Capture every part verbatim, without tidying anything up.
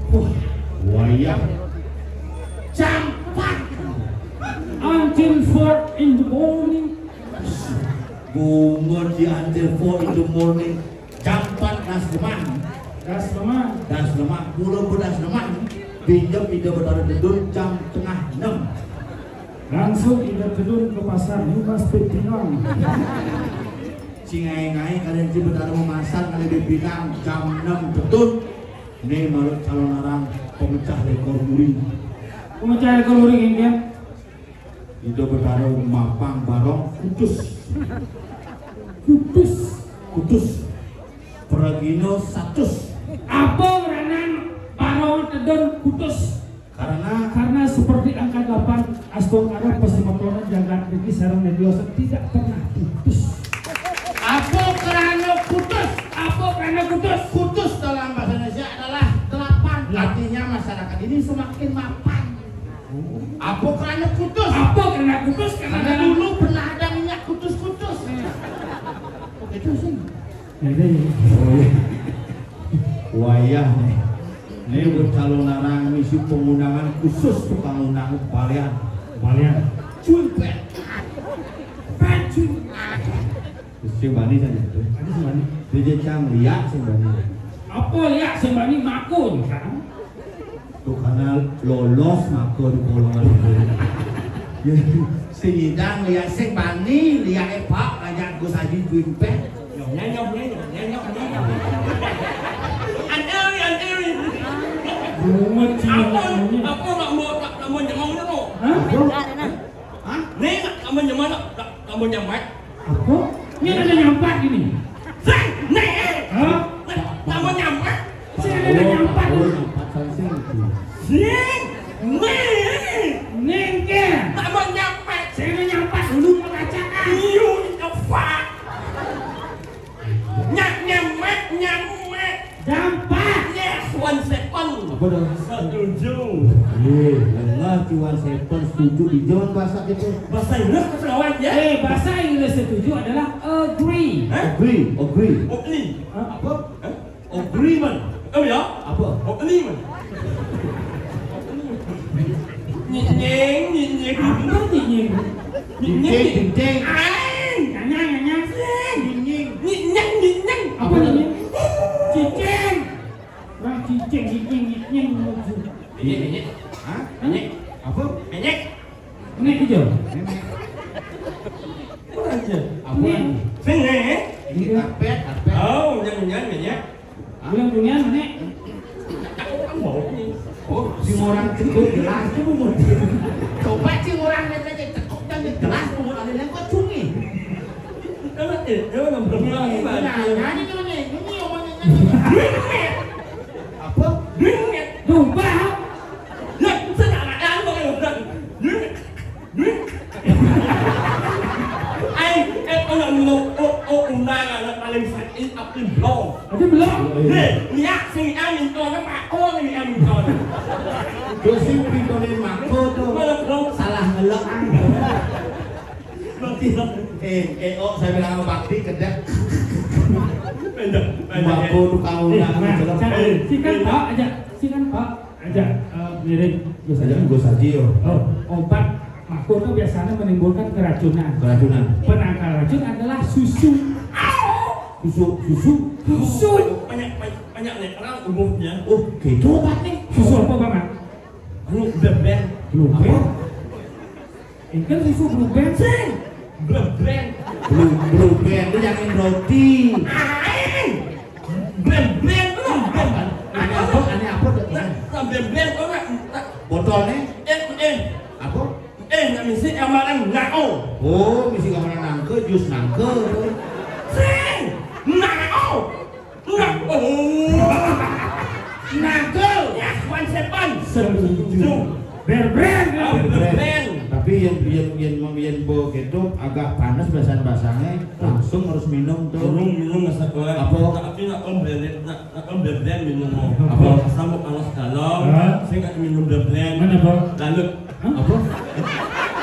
Wah, wayah jam empat. Until four in the morning. Bunga di until four in the morning. Jam empat das lemah. Das lemah. Das lemah. Pulang ke das lemah. Pinjam ida Betara Tedun jam tengah enam. Langsung ida Tedun ke pasar. You must be pinang. Cingai-ngai kalian si Betara memasak kali di pinang jam enam betul. Ini menurut calon orang pemecah rekor muri. Pemecah rekor muri, kan? Ida Betara mapang barong kutus. Kutus. Kutus. Pragina satus. Apa ngeranan barong Tedun kutus? Karena karena seperti angka delapan, astungkara, pasemetonan, jagat mriki sareng nindiosa tidak pernah putus. Apa kerana putus? Apa kerana putus? Putus dalam bahasa Indonesia adalah delapan. Lah. Artinya masyarakat ini semakin mapan. Apa kerana putus? Apa kerana putus? Karena dulu pernah ada minyak kutus-kutus. Itu sih. Ini. Oh, iya. Wayah nih. Ini buat calon narang misi pengundangan khusus tukang undang balian. Balian. Cuy, pet. Pet, cuy. Sing bani saja tuh. Ada sing bani. Dia cang liak sing bani. Apa liak sing bani? Makun, kan? Tuh karena lolos maka di golongan itu. Ya, sing idang liak sing bani, liak epak banyak gue saji juin pet. Nyonya, nyonya, nyonya, nyonya, nyonya. Anteri, anteri. Apa, apa nak mau, nak, nak mau nyamang tu? Hah? Hah? Ni nak, nak mau nyamang, nak, nak, nak mau nyamang. Apa? Ini ada nyampak ini. Sing, ni. Hah? Nak, nak mau nyamang. Sing ada nyampak. Oh, nyampak sing itu. Sing, ni. Ni ke? Nak mau nyamang. Sing ada nyampak dulu mengacak. You in the fuck. Nyak, nyamek, nyamek. Jampat. Yes, one second. Apa dah? Setuju. Eh, lengah cuan seven setuju di John bahasa gitu. Bahasa Inggris ke Sarawak ya? Eh, bahasa Inggris setuju adalah agree. Hah? Agree, agree. Agree. Hah? Apa? Hah? Agreement. Oh ya? Apa? Agreement. Nyinying, nyinying. Apa nyinying? Nyinying. Dinding, dinding. Aing. Nyanyang, nyanyang. Nyinying. Nyinying, nyinying. Apa nyinying? Cicing. Orang cicing, cicing, cicing. Nyinying, nyinying. Hah? Nyinying. Apa? Nyinying. Ini hijau. Ini. Apa aja? Apa? Ini. Sing, eh? Ini karpet, karpet. Oh, nyinying, nyinying. Bulan dunian mana? Kan bau ni. Oh, sing orang cekuk gelas tu pun. Coba sing orang ni tadi cekuk dan gelas pun ada yang kau cumi. Kalau eh, dia orang belum Ini, ini, ini, ini, ini, ini, omongnya ini. Apa? Duit. Dumpah. Ya, saya nak makan apa kalau duit. Ai, eh, ono no, oh, oh, undangan paling sakit apa belum? Ada belum? Hei, lihat sing amin to, apa kau ni amin to? Terus si pintu ni mako tu. Mana belum? Salah ngelak. Nanti, eh, eh, oh, saya bilang apa bakti kedek. Pendek, pendek. Mako tu kau Eh, nak nah, menjelek. Cak, sikan pak aja, sikan pak. Aja, eh, mirip Gus Aja Haji. Gus Haji, yo. Oh, obat mako itu biasanya menimbulkan keracunan. Keracunan. Penangkal racun adalah susu. Susu, susu. Susu. Banyak, banyak, banyak nih orang umumnya. Oh, gitu obatnya. Susu apa, Bang? Anu, bebek. Blue band? Engken susu blue band sih. Blue band. Blue, blue band itu yang roti. Aing. Blue band, blue band. Ini apa? Ini apa tuh? Nah, nah, blue band kok nggak? Nah. Botolnya? Eh, eh. Apa? Eh, nggak misi kamaran nao. Oh, misi kamaran nangke, jus nangke. Sing, nao. Nggak, oh. Nagel. Ya, one seven. Setuju. Berbrand. Oh, berbrand. Tapi yang yang yang yang bo keto agak panas basan-basannya, langsung harus minum tuh. Minum, minum nggak sekolah. Apa? Tapi nggak om brand, nggak nggak om brand minum. Apa? Asam mau panas dalam. Hah? Saya nggak minum brand. Mana, Bang? Lalu. Hah? Apa?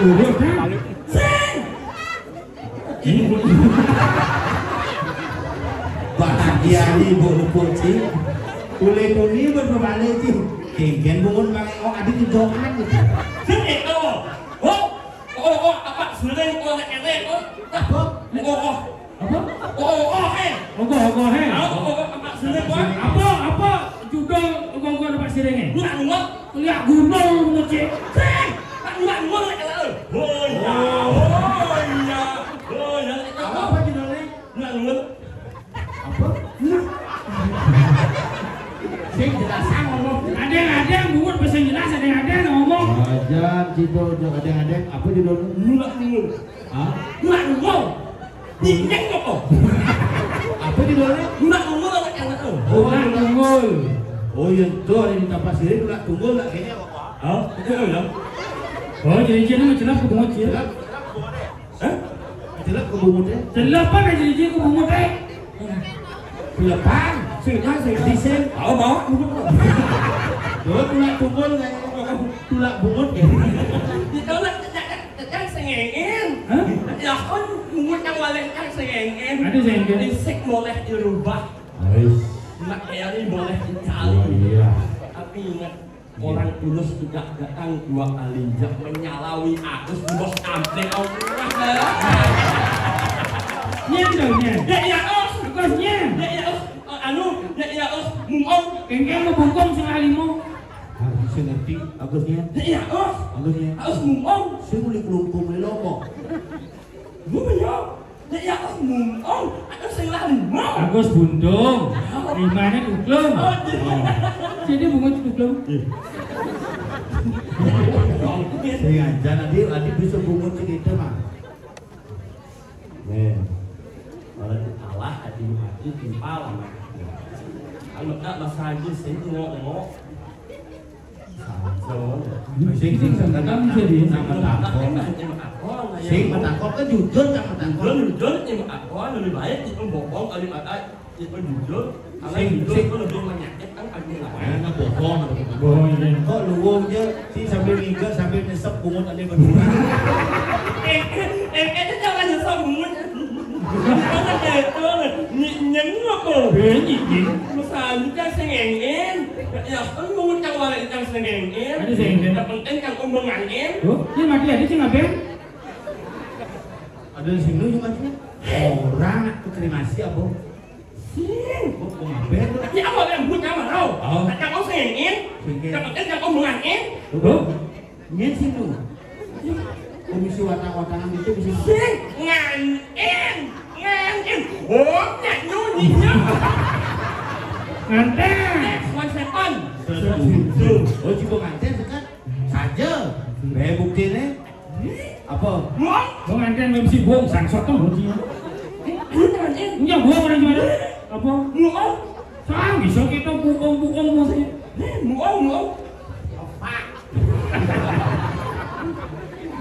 Udah kan? Sing. Bahagia nih, Bu Luput, sih. Ule tuni buat pemale, sih. Kengken bungun pakai, oh, adi di dokan gitu. Sini, oh. Oh, oh, oh, apa? Sudah, oh, enak, oh. Apa? Oh, oh. Apa? Oh, oh, oh, eh. Ogoh, ogoh, eh. Oh, oh, oh, apa? Sudah, oh. Apa? Apa? Judul ogoh-ogoh Pak Sirenge. Nggak, nggak. Lihat gunung, cek. Cek. Nggak, nggak, nggak, nggak. Oh, iya. Oh, iya. Oh, iya. Apa, apa judulnya? Nggak, nggak. Apa? Nggak. Sing jelas ngomong. Ada yang ada yang bungut bahasa jelas, ada yang ada yang ngomong. Ajan, Cito, ada yang ada yang apa judulnya? Nggak, nggak. Hah? Nggak, nggak. Nyinyen apa? Apa judulnya? Nggak, nggak, nggak, nggak. Oh, Nggak, nggak. Nggak. Oh, iya, tuh, ini tampak sirih, nggak tunggul, nggak kayaknya apa? Hah? Itu ya? Oh, jadi dia mah celap ke bungut, ya? Celap, celap ke bungut, ya? Hah? Celap ke bungut, ya? Celap apa jadi dia ke bungut, eh? Celepan. Sing, ah, sing. Di sing. Oh, bawa bungut. Tuh, tulak tunggul, kayak tulak bungut, ya. Ditolak, cecak, cecak, sengengin. Hah? Ya, kan bungut yang balik kan sengengin. Ada sengengin. Isik boleh dirubah. Ais. Mak Eri boleh dicari. Oh, iya. Tapi ingat, iya, orang tulus juga datang dua kali. Jak menyalawi aku, bos kampret, oh, kurang, eh. Nyen dong, nyen. Ya, iya, oh. Agus, nyen. Ya, iya, oh. Eh, anu, ya, iya, oh. Mungong. Kengkeng mau bungkong setengah lima. Harus bisa ngerti, Agus, nyen. Ya, iya, oh. Agus, nyen. Agus, mungong. Saya mulai kelungkung, mulai lombok. Gue punya. Ya, ya, aku ngomong, aku sing lali mau. Agus buntung. Limane duklung. Oh, iya. Oh. Jadi bungut duklung. Iya. Sing aja nanti, nanti bisa bungut cerita, Mas. Nih. Kalau dikalah, hati mati timpal sama. Kalau tak bahasa Inggris, ini ngomong. Sing, sing, sing, kadang jadi sama takon. Sing, sama takon kan jujur sama takon. Jujur, jujur, sama takon lebih baik itu bohong kali kata itu jujur. Karena sing, jujur sing, itu lebih menyakitkan kaki lawan. Karena bohong, bohong, iya. Kok luwung aja sih sambil ngiga sambil nyesep bungut ada berdua. Eh, eh, eh, eh, jangan nyesep bungut. Jangan kayak itu. Nyi-, nyengok kok. Eh, nyi-, nyi. Misalnya kan sing ngengin. Ya, kan mau ngucap walau ikan sengengin. Ada sengengin. Yang penting kan umbenganin. Oh, ini mati ada sih ngapain? Ada sing lu juga sih. Orang aku terima kasih apa? Sing. Oh, kok ngapain tuh? Ya, apa yang buat kamu tahu? Oh. Kan kamu sengengin. Sengengin. Yang penting kan umbenganin. Tuh. Nyen sing nu. Komisi watang-watangan itu bisa. Sing nganten, nganten. Oh, nyanyi nyanyi. Nganten. Next one second. Setuju. Oh, coba nganten sekat. Saja. Bae buktine. Apa? Mau? Mau nganten M C Bong sangsot tuh buktinya. Nganten. Nya gua orang gimana? Apa? Mau? Sang bisa kita bukong-bukong mau sih. Mau, mau. Pak.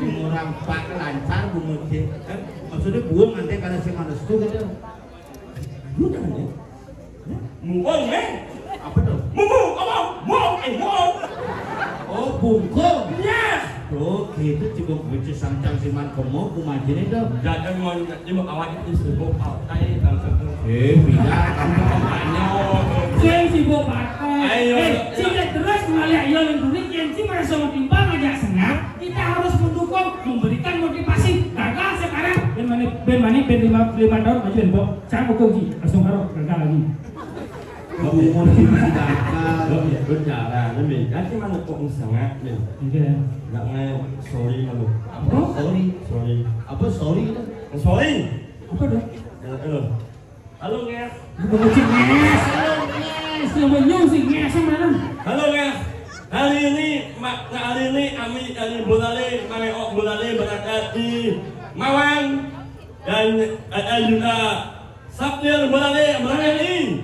Orang pak lancar bungut sih. Kan maksudnya buang nanti karena si manusia tuh gitu. Bukan ya? Muong, eh? Apa tuh? Mumu, apa? Muong, eh, muong. Oh, bungkung. Yes. Oh, gitu, cukup lucu sangcang siman kemo kumajine tuh. Jajang mau nanti mau awak itu sibuk partai dan sebagainya. Eh, pindah. Kamu apanya? Saya sibuk partai. Ayo. Eh, sehingga terus melihat yang dunia yang sih merasa mau timpang aja senang. Kita harus mendukung, memberikan motivasi. Gagal sekarang, ben mani, ben mani, ben lima, Lima tahun maju, Mbok. Saya mau kunci, langsung karo gagal lagi. Kamu mau jadi gagal. Lo ya, lo jarang, lo ya. Jadi mana kok sangat, nih? Iya. Nggak nge-, sorry, lo. Apa? Sorry. Sorry. Apa sorry itu? Sorry. Apa dah? Ya, lo. Halo, Nges. Bukan kucing, Nges. Halo, Nges. Yang menyung sih, Nges, yang mana? Halo, Nges. Hari ini, ma-, hari ini, Ami, Ami Bulale, Mame Ok Bulale berangkat di Mawang. Dan, eh, eh, juga Sapnil Bulale, Bulale ini.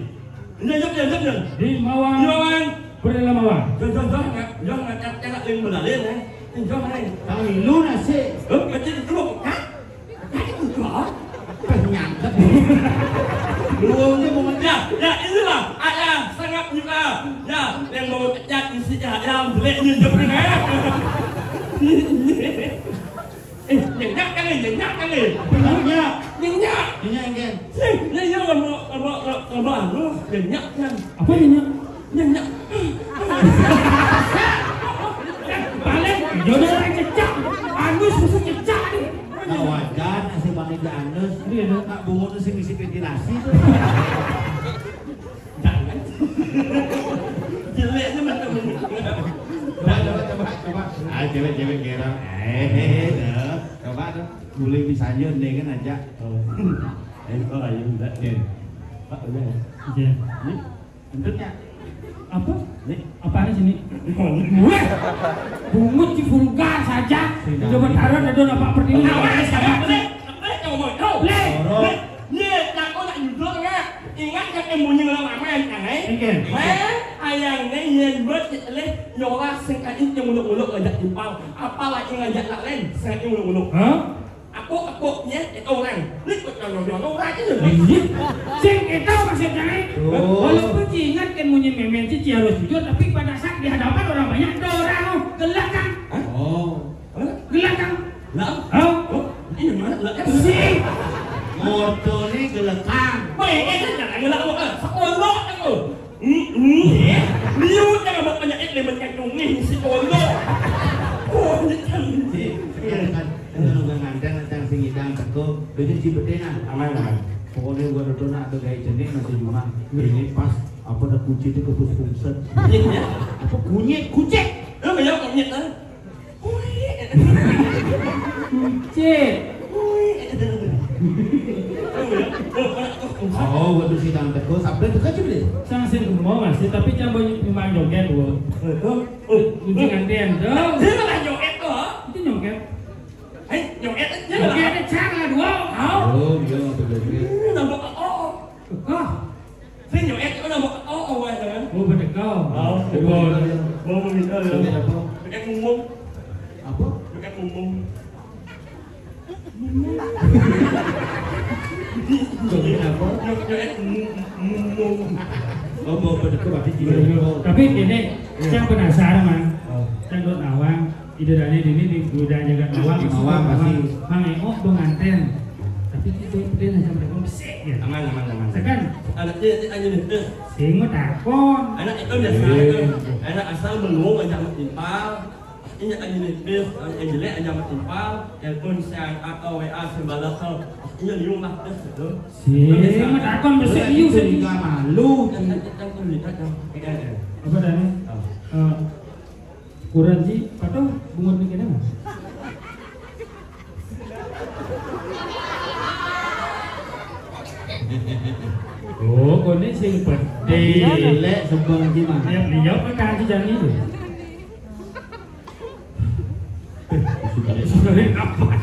Ini, jom, jom, jom, jom. Di Mawang. Di Mawang. Pernah Mawang. Jom, jom, jom, nggak, jom, nggak, nggak, nggak, yang Bulale, ya. Ini, jom, eh. Tahu lu nasi. Eh, macam itu, hah? Tadi gua penyangkut. Lu aja mau ngejak. Ya, inilah, ada sangat juga. Ya, yang mau pecat isi ya, yang jelek ni, jom, eh. Eh, nyenyak kali, nyenyak kali. Nyenyak. Nyenyak. Nyenyak, Gen. Sing, nyenyak, lama, lama, lama, lama, nyenyak, kan. Apa nyenyak? Nyenyak. Paling jodoh orang cecak. Anus, musuh cecak ni. Nah, wajar, nasib panitia anus. Iya, dah. Nak bungut tu sing isi ventilasi tu. Jangan. Jeleknya macam ni. Coba, coba, coba, coba. Ah, cewek-cewek gerang. Eh, dah. Coba tu. Boleh bisa aja, nih kan aja. Oh. Eh, oh, ayo, enggak. Oke. Pak, udah ya? Iya. Ini, bentuknya. Apa? Ini. Apaan sini? Bungut si vulgar saja. Sudah. Coba taruh, ada apa seperti ini? Awas, awas, boleh. Boleh, kamu mau tahu? Boleh. Orang. Ye, nak kau nak jujur nggak? Ingat kan ilmunya ulama main, kan, eh? Oke. Weh, ayang ni, ye, buat, leh, nyora sengkait yang muluk-muluk ngajak timpal. Apalagi ngajak nak lain, sengkait muluk-muluk. Hah? Aku, aku, ye, itu orang. Ni kau tahu dia orang aja, ni. Iya. Sing itu maksudnya, eh? Oh. Walaupun si ingat kan munyi memen si, si harus jujur, tapi pada saat di hadapan orang banyak, ada orang, oh, gelak kan? Hah? Oh. Gelakang. Lah? Hah? Oh, ini mana gelakang? Si. Motor ni gelakang. Baik, eh, jangan gelak aku. Eh, sekolah aku. Hmm, hmm, eh. Liu jangan buat penyakit dia mencacung ni, si kondo. Oh, ini kan. Si, kan, kan, kan, orang nganten, nganten sing idang teko, beda si betina. Aman, aman. Pokoknya gua udah nak ada gaya jenis masih cuma. Ini pas, apa dah kunci tu ke pus pungset. Iya, iya. Apa kunyit, kucek? Eh, banyak kunyit, ah. Kucit. Oh, waktu sidang teko, sampai teko aja boleh. Sang sing mau masih, tapi jangan banyak memang joget, Bu. Itu, oh, itu ngantian, tuh. Dia malah joget, tuh. Itu joget. Eh, joget, dia malah. Joget ada cara, dua. Oh. Oh, iya, betul, betul. Hmm, nampak, oh, oh. Kekah. Sing joget, oh, nampak, oh, oh, jangan. Oh, betul. Oh, betul. Mau minta, ya. Joget apa? Joget ngomong. Apa? Joget ngomong. Joget apa? Joget ngomong. Oh, mau bedekat berarti gini. Tapi gini, saya penasaran, Mang. Oh. Saya dot nawang, ide dane dini di budaya jagat nawang, di nawang pasti. Mang Eo pengantin. Tapi itu dia macam besar ya. Aman, aman, aman. Sekarang anaknya itu aja nih. Sing mau takon. Anak itu biasa itu. Anak asal belum aja mau timpal. Ini aja nih, Pil, yang jelek aja mah timpal, telepon siang atau W A sembalakal. Ini liung lah, Pil, gitu. Si, mah takon besar liung sedih. Curiga malu. Kan, kan, kan, kan, kan, kan, kan. Apa dah nih? Oh. Eh, kurang ji, patut bungut ni kena. Oh, kau ni sing penting. Dia lelek sebang ji mah. Dia beliau kan kaji jani tu. Sudah, sudah, apa?